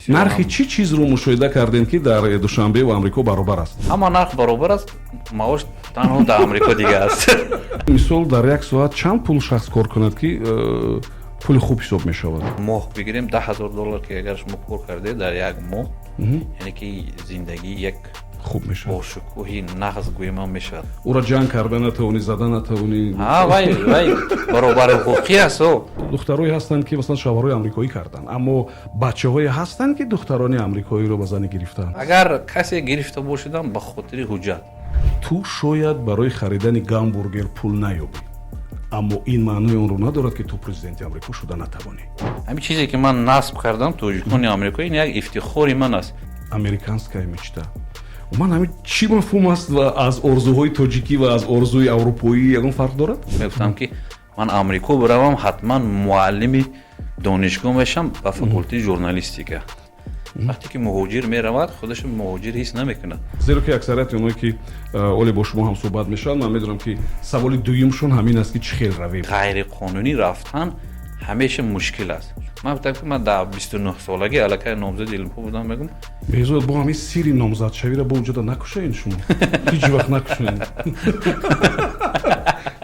Нархи чӣ чизро мушоҳида кардем, ки дар Душанбе ва Амрико баробар аст? Ҳама нарх баробар аст, маош танҳо дар Амрико дига аст. Мисол, дар як соат чанд пул шахс кор кунад, ки пули хуб ҳисоб мешавад? Моҳ бигирем, 10 000 доллар, ки агар шумо кор кардед дар як моҳ, яъне ки зиндагӣ як хуб мешавад. Бошукӯҳи нағз гӯемам мешавад. Ӯро ҷанг карда натавонӣ, зада натавонӣ. Вай баробари ҳуқуқӣ аст. Духтароe ҳастанд, ки масалан шавҳарҳои амрикоӣ карданд, аммо бачаҳое ҳастанд, ки духтарони амрикоиро ба занӣ гирифтанд. Агар касе гирифта бошадам, ба хотири ҳуҷҷат. Ту шояд барои харидани гамбургер пул наёбӣ, аммо ин маънои онро надорад, ки ту президенти Амрико шуда натавонӣ. Ҳамин чизе, ки ман насб кардам, тоҷикони Амрико, ин як ифтихори ман аст. Американская мечта, ман ҳамин чӣ мафҳум аст ва аз орзуҳои тоҷикӣ ва аз орзуи аврупоӣ ягон фарқ дорад? Мегуфтам, ки ман Амрико биравам, ҳатман муаллими донишгоҳ мешам ба факултети журналистика. Вақте ки муҳоҷир меравад, худашо муҳоҷир ҳис намекунад. Зеро ки аксарияти онҳое, ки оле бо шумо ҳамсӯҳбат мешаванд, ман медонам, ки саволи дуюмшон ҳамин аст, ки чӣ хел равем. Ғайриқонунӣ рафтан ҳамеша мушкил аст. Ман гуфтам, ки ман дар 29 солагӣ аллакай номзади илмҳо будам, мегум. Беҳзод, бо ҳамин сири номзадшавиро бо онҷода накушоед, шумо ҳеҷ вақт накушоед.